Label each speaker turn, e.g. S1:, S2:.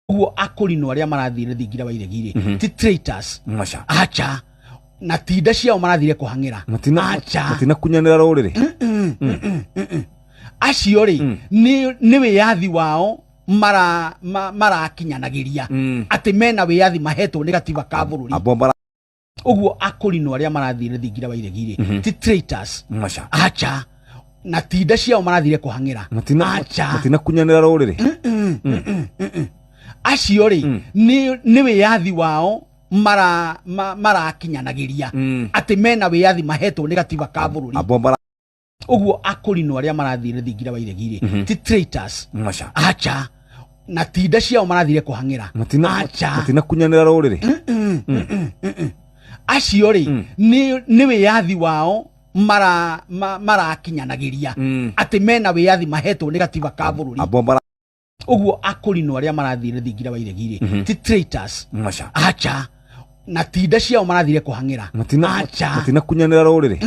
S1: Ũguo akũrinũ arĩa marathire thingira wa iregi rĩ ti traitors.
S2: Maca.
S1: Acha, na tinda ciao marathire kũhang'ĩra.
S2: Matina.
S1: Acha.
S2: Matinakunyanĩra rũrĩrĩ.
S1: Acio rĩ nĩ wĩyathi wao marakinyanagĩria atĩ mena wĩyathi mahetwo nĩ gatiba ka bũrũri.
S2: Abo bara.
S1: Ũguo akũrinũ arĩa marathire thingira wa iregi rĩ ti traitors.
S2: Maca.
S1: Acha, na tinda ciao marathire kũhang'ĩra.
S2: Matina.
S1: Acha.
S2: Matinakunyanĩra rũrĩrĩ.
S1: Acio rĩ nĩ wĩyathi wao marakinyanagĩria atĩ mena wĩyathi mahetwo nĩ gatiba ka bũrũri.
S2: Abo bara.
S1: Ũguo akũrinũ arĩa marathire thingira wa iregi rĩ ti traitors.
S2: Maca.
S1: Acha, na tinda ciao marathire kũhang'ĩra.
S2: Matina.
S1: Acha.
S2: Matinakunyanĩra rũrĩrĩ.
S1: Acio rĩ nĩ wĩyathi wao marakinyanagĩria atĩ mena wĩyathi mahetwo nĩ gatiba ka bũrũri.
S2: Abo bara.
S1: Ũguo akũrinũ arĩa marathire thingira wa iregi rĩ ti traitors.
S2: Maca.
S1: Acha, na tinda ciao marathire kũhang'ĩra.
S2: Matina.
S1: Acha.
S2: Matinakunyanĩra rũrĩrĩ.